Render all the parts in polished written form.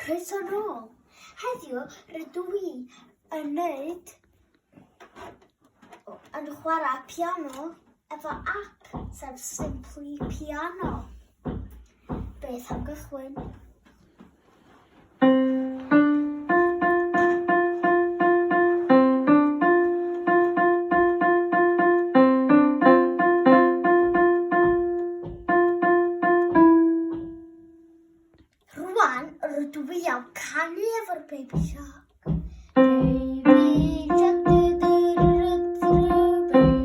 Croeso nôl! Heddiw rydw i yn neud yn chwarae piano efo app sef Simply Piano. Beth am gychwyn? Rwan rydw i am canu efo'r Baby Shark. Baby Shark du du du du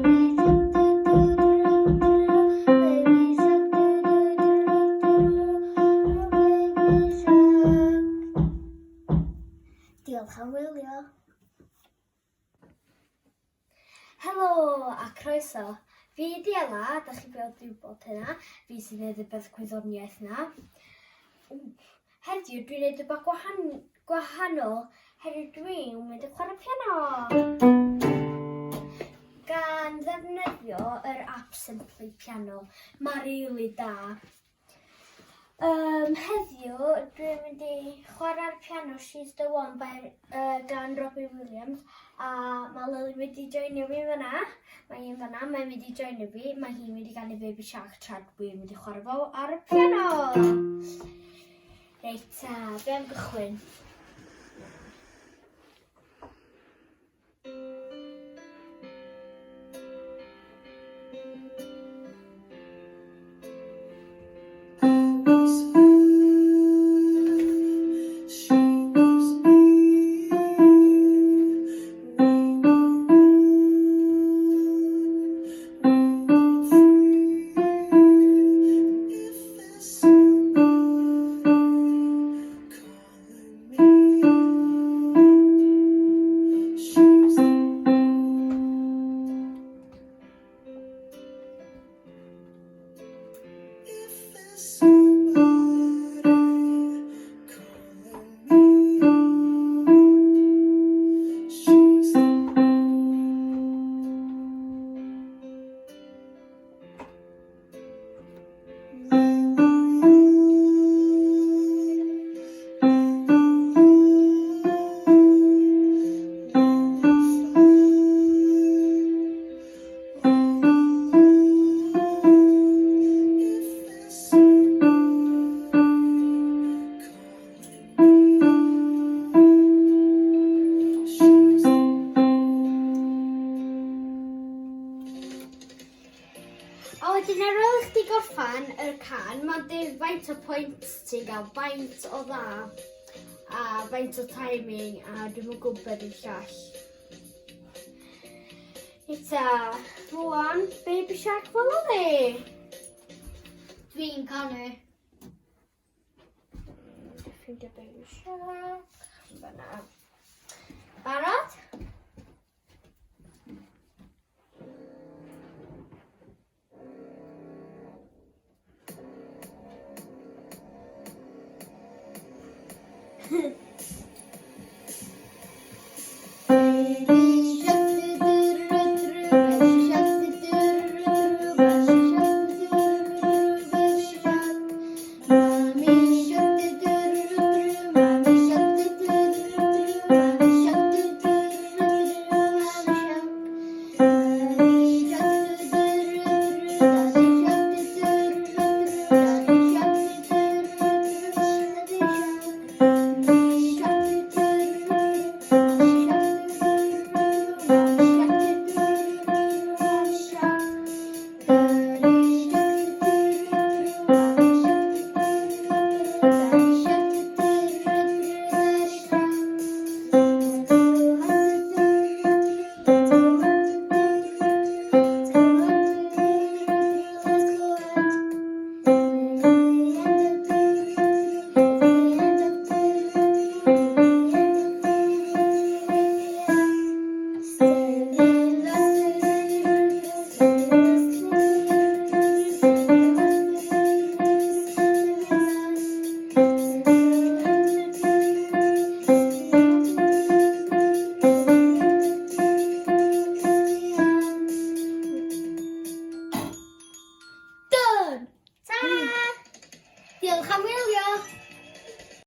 Baby Shark du du du du Baby Shark du du du du Baby Shark. Diolch am wylio. Helo a croeso. Fi ydi Ela, da chi gweld rhywbeth hynna. Fi sy'n gwneud y beth gwyddoniaeth na. Heddiw dwi'n gwneud rhywbeth gwahan gwahanol. Heddiw dwi'n mynd i chwarae piano. Gan ddefnyddio yr app Simply Piano. Mae'n rili da. Um, heddiw, dwi'n mynd i chwarae'r piano She's the One by, uh, gan Robbie Williams a mae Lily wedi joinio fi fyna. Mae hi'n fyna, mae'n mynd i joinio fi. Mae hi'n mynd i ganu Baby Shark tra dwi'n mynd i chwarae fo ar y piano. Reit ta, be am gychwyn? A wedyn ar ôl i chdi gorffan yr can, mae'n deud faint o points ti'n gael, faint o dda, a faint o timing, a dwi'm yn gwybod beth yw'r llall. Ita, rwan, Baby Shark fel oedd hi. Dwi'n canu. Ffeindio Baby Shark. Fanna. Barod?